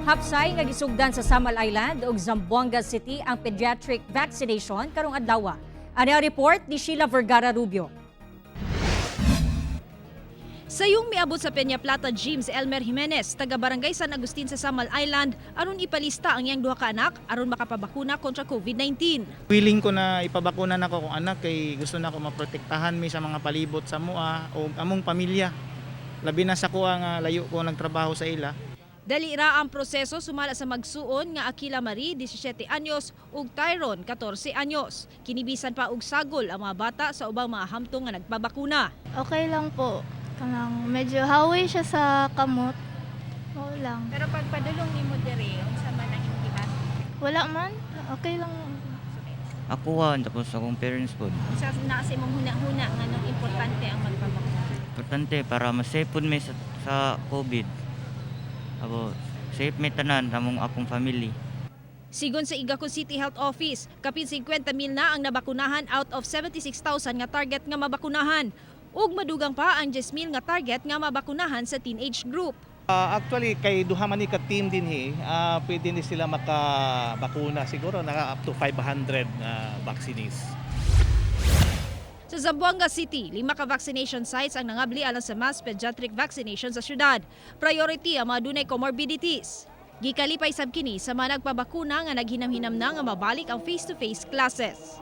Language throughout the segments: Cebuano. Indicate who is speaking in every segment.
Speaker 1: Hapsay nga gisugdan sa Samal Island ug Zamboanga City ang pediatric vaccination karong adlaw. Ani ang report ni Sheila Vergara Rubio.
Speaker 2: Sayong miabot sa Peña Plata Gym si Elmer Jimenez, taga Barangay San Agustin sa Samal Island, aron ipalista ang iyang duha ka anak aron makapabakuna kontra COVID-19.
Speaker 3: Willing ko na ipabakuna nako akong anak kay gusto na ako maprotektahan mi sa mga palibot sa mua o among pamilya. Labi na sa kuha nga layo ko nagtrabaho sa ila.
Speaker 2: Dali ra ang proseso sumala sa magsuon nga Aquila Marie, 17 anyos, ug Tyron, 14 anyos. Kinibisan pa og sagol ang mga bata sa ubang mga hamtong nga nagpabakuna.
Speaker 4: Okay lang po. Kanang medyo haway siya sa kamot. Oo lang.
Speaker 5: Pero pag padulong nimo diri, unsa man ang imong gibaton?
Speaker 4: Wala man. Okay lang.
Speaker 6: Ako tapos akong parents po.
Speaker 5: Unsa na sa imong huna-huna nganong importante ang magpabakuna?
Speaker 6: Importante para ma-safe pud mi sa COVID. Abo, safe mi tanan among akong family.
Speaker 2: Sigon sa Igacon City Health Office, kapin 50 mil na ang nabakunahan out of 76,000 nga target nga mabakunahan. Ug madugang pa ang 10 mil nga target nga mabakunahan sa teenage group.
Speaker 7: Actually, kay duha man ni ka team din hi, pwede ni sila makabakuna siguro naka up to 500 na vaccinees.
Speaker 2: Sa Zamboanga City, lima ka vaccination sites ang nangabli alang sa mass pediatric vaccination sa syudad. Priority ang mga dunay comorbidities. Gikalipay sab kini sa mga nagpabakuna nga naghinam-hinam na nga mabalik ang face-to-face classes.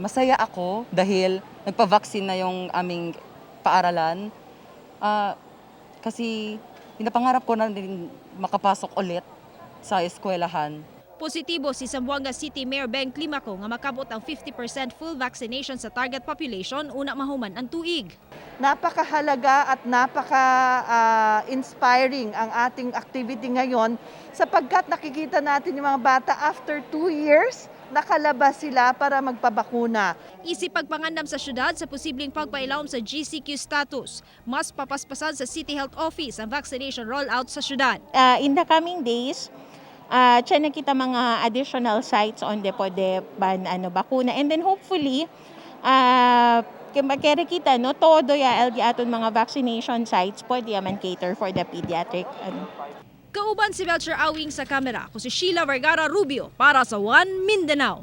Speaker 8: Masaya ako dahil nagpa-vaccine na yung aming paaralan. Kasi pinapangarap ko na din makapasok ulit sa eskwelahan.
Speaker 2: Positibo si Zamboanga City Mayor Ben Climaco nga makabot ang 50% full vaccination sa target population una mahuman ang tuig.
Speaker 9: Napakahalaga at napaka-inspiring ang ating activity ngayon sapagkat nakikita natin yung mga bata, after 2 years, nakalabas sila para magpabakuna.
Speaker 2: Isip pagpangandam sa syudad sa posibleng pagpailawom sa GCQ status. Mas papaspasan sa City Health Office ang vaccination rollout sa syudad.
Speaker 5: In the coming days, tiyan na kita mga additional sites on the pwede ban ano bakuna and then hopefully kere kita no, todo ya LG aton mga vaccination sites pwede man cater for the pediatric ano.
Speaker 2: Kauban si Belcher Awing sa kamera. Ako si Sheila Vergara Rubio para sa One Mindanao.